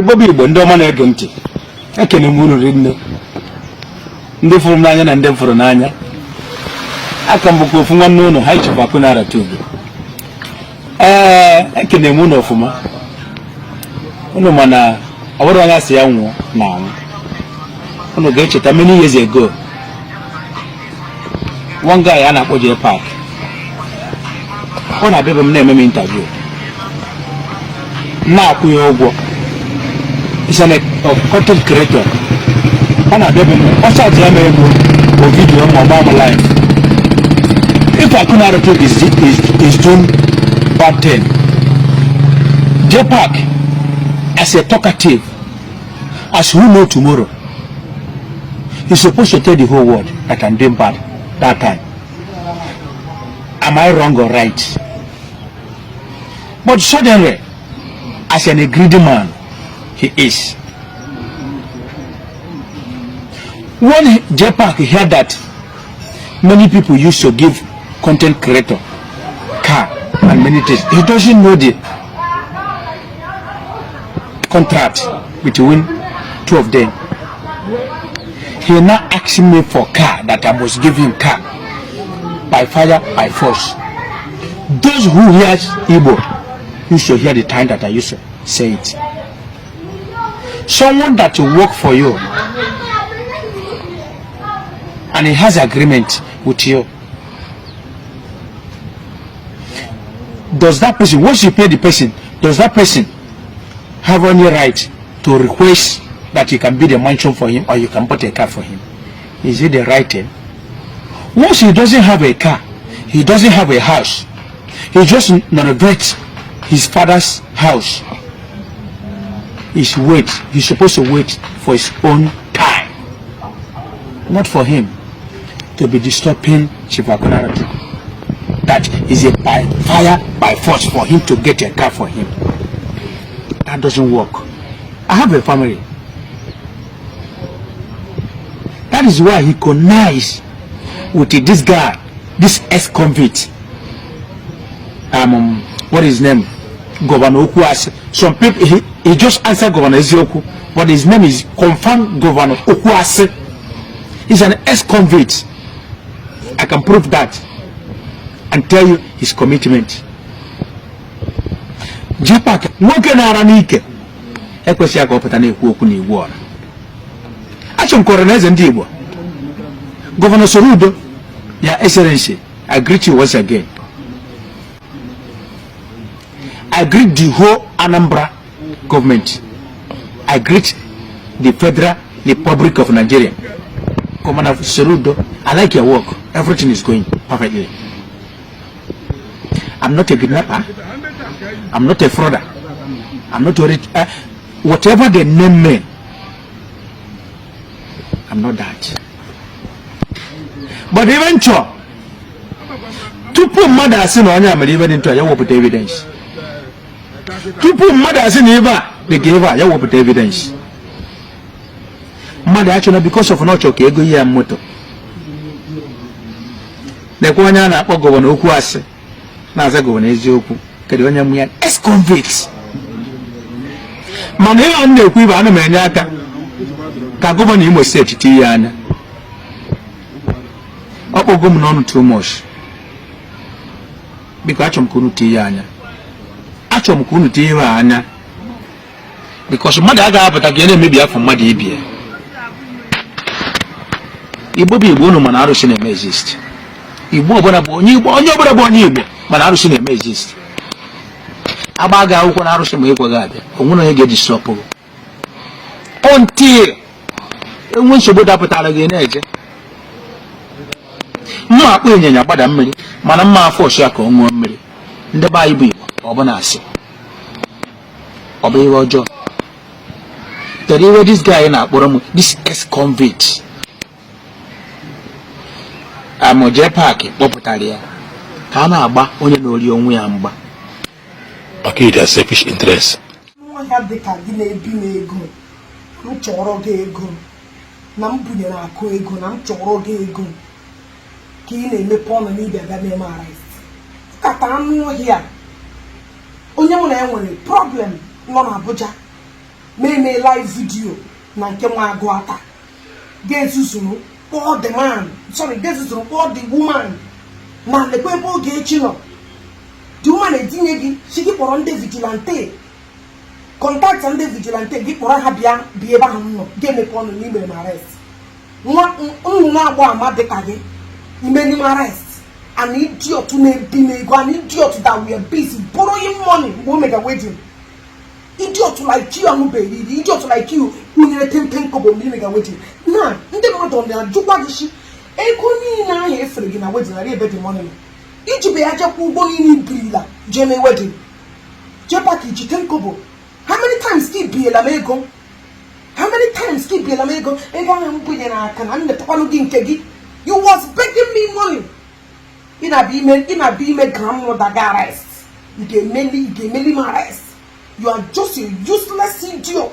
Igbo bụ Igbo, ndị ọma na-ege ntị, ekene m unu rinne, ndị fụrụ m n'anya na ndị m fụrụ n'anya. Aka m bụkwa ofu nwanne unu, High Chief Akunaratugo. Ee, ekene m unu ọfụma. Unu ma na ọ bụrụ onye asị ya nwụọ na anwụ. Unu ga-echeta many years ago, one guy a na-akpọ J Park, ọ na-abịa be m na-eme m interview, na-akwụ ya ụgwọ. Is an content creator. Ọ na-abịa be m, ọ charge ya m ego o video ma ọ gbaa m live. If Akunaratugo is doing bad thing, J Park as a talkative, as who know tomorrow, he's supposed to tell the whole world that I'm doing bad that time. Am I wrong or right? But suddenly, as a greedy man he is, when J Park heard that many people used to give content creator car and many things, he doesn't know the contract between two of them. He now asking me for car, that I must give him car by fire, by force. Those who hear Igbo used to hear the time that I used to say it. Someone that will work for you and he has agreement with you, does that person, once you pay the person, does that person have any right to request that you can build a mansion for him or you can put a car for him? Is it the right thing? Once he doesn't have a car, he doesn't have a house, he just renovates his father's house. He's supposed to wait for his own time, not for him to be disturbing Chief Akunaratu. That is a by fire by force for him to get a car for him. That doesn't work. I have a family. That is why he connives with this guy, this ex-convict. What is his name? Governor Okwuasi. Some people, he just answered Governor Ezioku, but his name is confirmed Governor Okwuasi. He's an ex-convict. I can prove that and tell you his commitment. J Park, nwoke na-ara n'ike ekwesịghị ka ọ pụta na-ekwu okwu n'iwu ọra. Achọ m kọrọ na eze ndị Igbo, Governor Soludo, Your Excellency, I greet you once again. I greet the whole Anambra government. I greet the Federal Republic of Nigeria. Governor Soludo, I like your work. Everything is going perfectly. I'm not a kidnapper. I'm not a frauder. I'm not worried. Whatever they name me, I'm not that. But even chọ tupu mmadụ asị na onye a mere ibe dị ntụ a, ya wepụta evidence. Tupu mmadụ asị na ibe a dị ka ibe a, ya wepụta evidence. Mmadụ achọna because of na ọ chọ ka ego ya moto. Lekwa onye a na-akpọ Governor Okwuasị na-aza Governor Eziokwu, kedu onye mụ ya? Ex-convict. Mana ihe a na-ekwu ibe, ana m enye aka ka Governor Imo State tinye ya anya. Ọ kpọgo m n'ọnụ too much. Biko, achọrọ m ka unu tinye ya anya. Achọrọ m ka unu tinye ya anya, because mmadụ agaghị apụta ka ya na-emebi afọ mmadụ ibie. Igbo bụ Igbo, unu mana arụsị na-eme exist. Igbo ọbụla bụ onye Igbo, onye ọbụla bụ onye Igbo mana arụsị na-eme exist. Agba gị akwụkwọ na arụsị ma ekweghị abịa, o nwere onye ga-eji stop gị until enwe nsogbu dapụtara gị na-eje. Mma akpụ ịnyịnya gbada mmiri, mana mma afọ ọsọ ya ka ọ ṅụọ mmiri. Ndị be anyị bụ Igbo, ọ bụ na asị ọ bụ ihe ọjọọ. Kedu ihe this guy na-akpọrọ m, this ex-convict J Park kpọpụtara ya ka a na-agba onye na-ori onwe ya mgba maka their selfish interest. Ọhịa dịka gị na-ebi m ego, m chọrọ gị ego na m bunyere akụ ego na m chọrọ gị ego ka ị na-emepe ọnụ n'ịbịa bịa mee m arrest. Kata anụ ọhịa onye mụ na ya nwere problem nọ n'Abuja. Ma eme live video na nke nwa agụ ata ga-ezuzuru kpọọ the man, sorry, ga-ezuzuru kpọọ the woman na lekwa ebe Ogechi nọ. The woman etinye gị si gị kpọrọ ndị vigilante, contact ndị vigilante, gị kpọrọ ha bịa bịa ebe ahụ m nọ. Ga-emepe ọnụ n'ime m arrest. Nwa nnụnụ agba ama dịka gị ime n'ime arrest. An idiot na-ebi m ego, an idiot that were busy borrowing money mgbe o mega wedding. Idiot like you anụbeghị iri. Idiot like you kwụnyere 10 10 kobo mgbe ị mega wedding. Na ndị mmadụ na-ajụkwa gị shi ego niile ahụ efere gị na wedding ara ebe dị money nọ ijibe ya jekwa ụgwọ niile ibirila jee mee wedding. Jee pak iji 10 kobo. How many times ka ibiela m ego? How many times ka ibiela m ego? Ego ahụ m bunyere aka na m metakwanụ gị nke gị. You was begging me money. Ị na-abịa ime, ị na-abịa ime grandmother gị arrest. Ị ga-emeli, ị ga-emeli m arrest. You are just a useless idiot.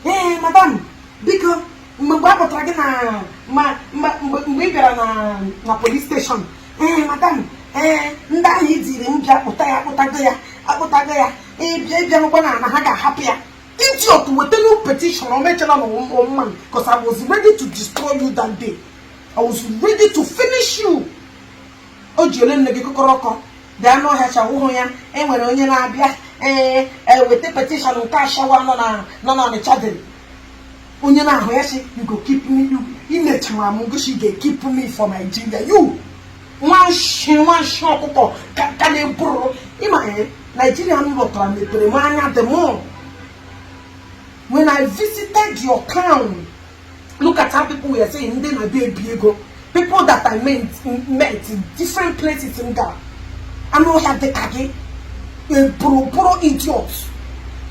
Ee, madam, biko, mgbe a kpọtara gị na ma mgbe ị bịara na police station, ee, madam, ee, ndị ahụ idiri m bịa kpụta ya, akpụtago ya, akpụtago ya. Ee, bịa, ịbịa nwekwa na ha ga-ahapụ ya. Idiot, wetanu petition. O mechara na woman, because I was ready to destroy you that day. I was ready to finish you. O ji ole nne gị kọkọrọkọ bịa n'ọhịa chawụhụ ya. Enwere onye na-abịa, ee, eweta petition nke ashawa nọ na Ọnịcha dere onye na-ahụ ya sị, "You go keep me." You imechara m gosi ga keep me for Nigeria. You nwa nshi, nwa nshi ọkụkọ ka na-eburu ịma. Ee, Nigeria m lọtara mepere m anya the more when I visited your town. Look at how people were saying ndị na-abịa ebi ego, people that I met in different places m gara. Anụ ọhịa dịka gị eburu idiot.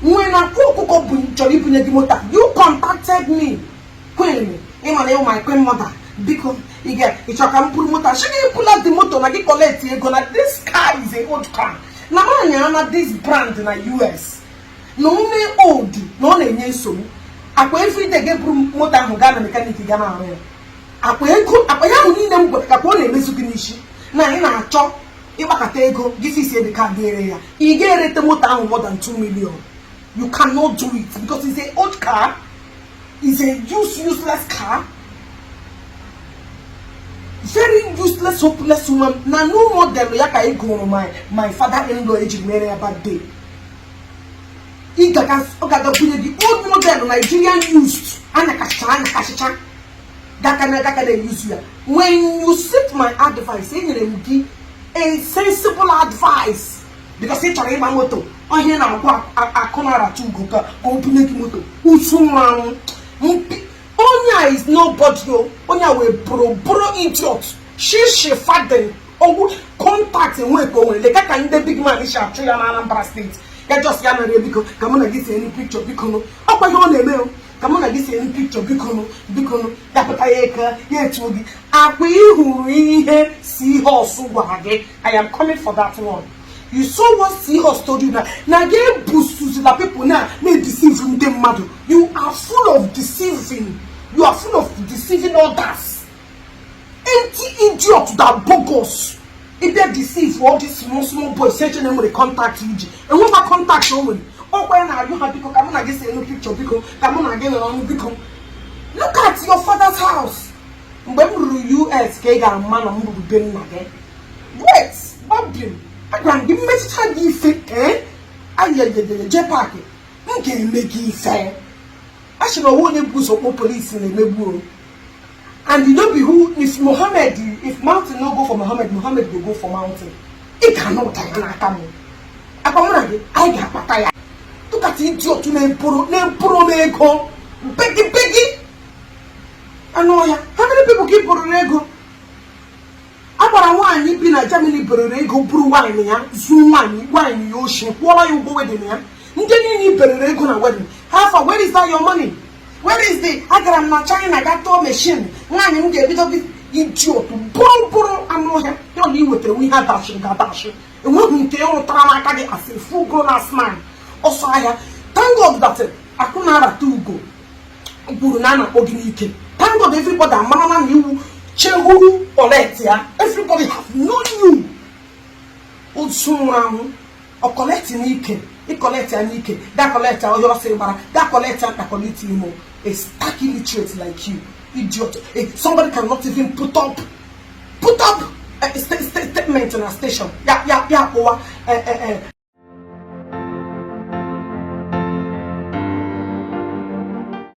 When akwa ọkụkọ bụ chọrọ ibunye gị moto, you contacted me. Queen, ịma na ịwụ my queen mother, biko, ị ga ịchọ ka m buru moto? Shi gị bula the moto na gị collect ego na this car is a old car, na m anya na this brand na US na ume old na ọ na-enye nsogbu. Akwa everyday ga-eburu moto ahụ gaa na mechanic ga na-arụ ya. Akpa ego, akpa ya ahụ niile m gwara ka ọ na-emezu gị n'isi na ị na-achọ ịgbakọta ego gị fisi ede ka ga-ere ya. Ị ga-erete moto ahụ more than 2 million. You cannot do it because it's a old car, it's a useless car, very useless, hopeless woman. Na new model ya ka ị gụrụ my father in law ejiri mere ya birthday. Ị ga ọ ga-aga bunye gị old model Nigerian used anyakachicha anyakachicha gaka na gaka na-eyuzu ya. When you seek my advice, enyere m gị a sensible advice because ị chọrọ ịgba moto. Ọhịa na-agwa akụ na-arata ugo ka o bunye gị moto usu nwụrụ anwụ mpi. Onye a is nobody o. Onye a wee bụrụ bụrụ idiot shishi faden ogwu contact enwe ka o nwere. Leka ka ndị big man si achụ ya na Anambra Steeti. Ya just ya nara, "Biko, ka mụ na gị see any picture, biko nụ." Ọkwa ihe ọ na-eme o. "Ka mụ na gị see any picture, biko nụ, biko nụ." Ya pụta ya eke ya etuo gị akwa. Ịhụrụ ihe Seahorse gwara gị? I am coming for that one. You saw what Seahorse told you na gị ebusuzila people na na-edeceive ndị mmadụ. You are full of deceiving. You are full of deceiving others. Empty idiot that bogus. Ịbịa deceive all these small small boys eche na enwere contact iji enwekwa contact o nwere. Ọkwa ya na-arịọ ha, "Biko, ka mụ na gị see enu picture, biko, ka mụ na gị nọrọ ọnụ, biko." Look at your father's house. Mgbe m ruru US ka ị ga-ama na m ruru be nna gị. Wait, babim, agwara m gị mmetụta gị ife. Ee, ayeyeyeye, jee paakị, m ga-eme gị ife. A sị na ọwa onye bụ ụzọ kpọọ polisi na-emegbu o. And you no be who if Mohammed, if mountain no go for Mohammed, Mohammed go go for mountain. Ị ga-anụ ụda ya n'aka m. Akpa mụ na gị anyị ga-akpata ya. Tụkata idiot na-eburu m ego begi begi. Anụ ọhịa, how many people ka ị bụrụrụ ego? A gwara nwaanyị bi na Germany berere ego, buru nwaanyị ya zuo nwaanyị nwaanyị ya oshi, kwụọla ya ụgwọ wedding ya. Ndị niile i berere ego na wedding ha afọ, where is that your money? Where is the agara m na China ga tụọ machine nwaanyị m ga-ebido gị? Idiot, bụrụ bụrụ anụ ọhịa ya na ị wetara ihe adashiri ga adashi enweghị nke rụtara n'aka gị as a full grown ass man. Ọsọ ahịa. Thank God that akụ na-arata ugo kwuru na a na-akpọ gị n'ike. Thank God everybody amarala na iwu chehuru olet ya. Everybody have known you. Otu nwụrụ anwụ. Ọ collect n'ike, ị collect ya n'ike, ga collect ya ọhịa ọsọ ịgbara, ga collect ya mkpakọlite imo. A stark illiterate like you, idiot. Somebody cannot even put up a statement na station ya ya ya kpụwa.